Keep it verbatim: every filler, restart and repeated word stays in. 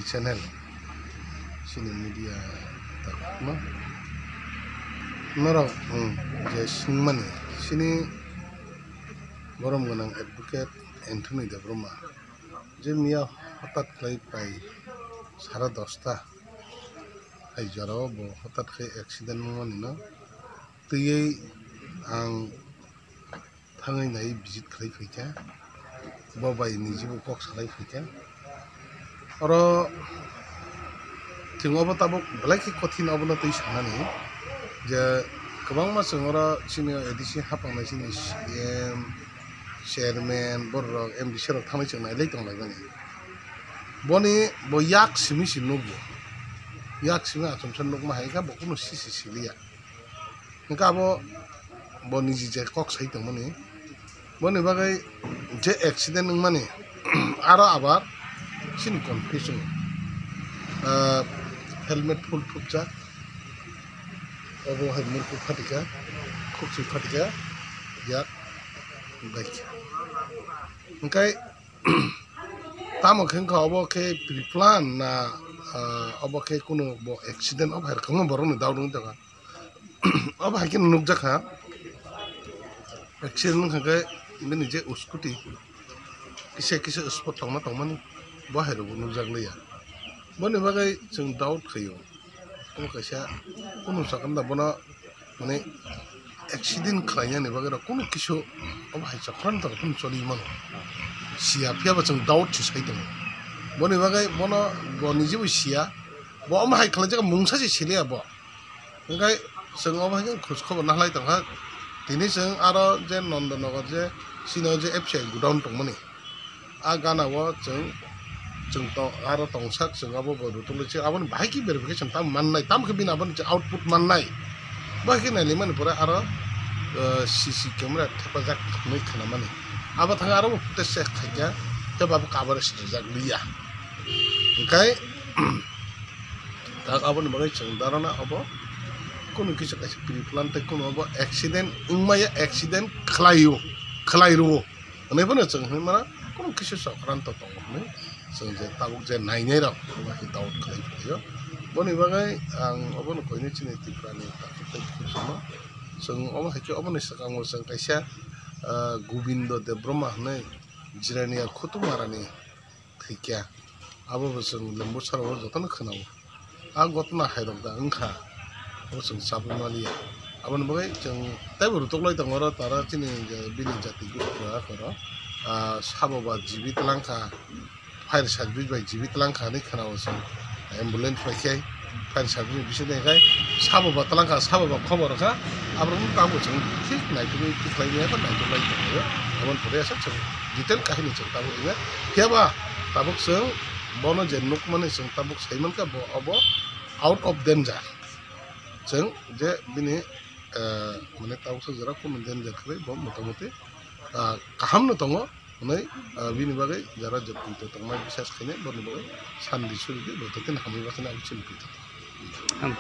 Channel, chini media no norok, um, je swngmani chini borom gwnang advocate Anthony Debbarma je miya hotat khlai pai sara dosta hai jorao bo hotat khe accident wngmani no twiwi ang thangwi nai visit khlai phaikha, bo bai nijibo kok salai phaikha. Oro chwng obo tabuk belai khe kothin obono twi sanani je kwbangma chwng oro chini A D C hapang nai chini C M, chairman, bororok M D C rok thangwi chwng nailai tonglaimani. Boni bo yak simi se nukgo, yak simi achomsa nukma hai kha bo kunu sisi siliya. Hwnkhe abo bo niji je kok sai tongmani, boni bagwi je accident wngmani aro abar chini confusion, ah, helmet full thupjak, obo hai murkuk phatika, khukchwi phatika, yak baikha. Hwnkhe tamo khe wngkha obo khe pre-plan na, ah, obo khe kunu bo accident obo hai rwkhe borokni doubt wngwi tongkha. Obo hai kheno nukjakha, accident wngkha khe bini je scooty kisa kisa spot tongma tongmani bo hai rokbo nukjak liya. Boni bagwi chwng doubt khaio, omo kaisa kunu sakanda bono mane accident khlainani bagwi rok kunu kisu obo hai chokran tong kunu choli mano siya, phiya bo chwng doubt se sai tongo. Boni bagwi bono bo nijibo siya, bo omo hai khlaijak mungsa se siliya bo. Hwnkhe chwng obo hai khe khoj khobor nahlai tongkha. Tini chwng aro je Nandanagar je chini o je F C I godown tongmani, a gana o chwng, chwng to-, aro tongsak chwng abo bo rutulwi se aboni bahai khe verification tamo mannai, tamo khe bini aboni je output mannai. Bo hai khe nailaimani pore aro, eh, C C camera thepajak hinwi khnamani. Abo thangwi aro bo footage check khaikha, tei bo coverage rijak liya. Hwnkhe, tak aboni bagwi chwng dharana obo kunu kisa kaisa pre-plan tei kunu obo accident wngmaya, accident khlaio, khlai rwo hwnwi phano chwng hwnwi mano kunu kisa chokranto tongo hwnwi chwng je tabuk je nainai rok obo hai doubt khlai phaio. Boni bagwi ang obono koinwi chini Tripura ni takhuk tei khumsokno chwng omo hai khe oboni swkango chwng kaisa, ah, Gobindo Debbarma hwnwi Jirania Khutumarani thwikya. Abo bo chwng Lembusarao jotono khwnao. A gotna hairok da wngkha, abo chwng chabwi maliya. Aboni bagwi chwng teibo rutuklai tongo oro tara chini bini jati gupra oro, ah, sabo ba jibi twlangkha, fire service bai jibi twlangkha hinwi khwnao chwng. Ambulance bai khe fire service ni bisingo khai sabo ba twlangkha, sabo ba khobor kha, aborokno tabuk chwng thik naitugwi tikhlai maya khe naituklai tonglaio. Aboni pore aswk chwng detail kahini chwng tabuk wngya. Phiya ba tabuk chwng bono je nukmani chwng tabuk sai mankha bo obo out of danger. Chwng je bini, eh, mane tabuk sa jora kunu danger kwrwi bo motamuti, ah, kaham no tongo. Hwnwi, ah, bini bagwi jara jotto tongma bisas khainai, boni bagwi sandi surigwi bo totino hamwi bakhainai ang chini pito. Ham.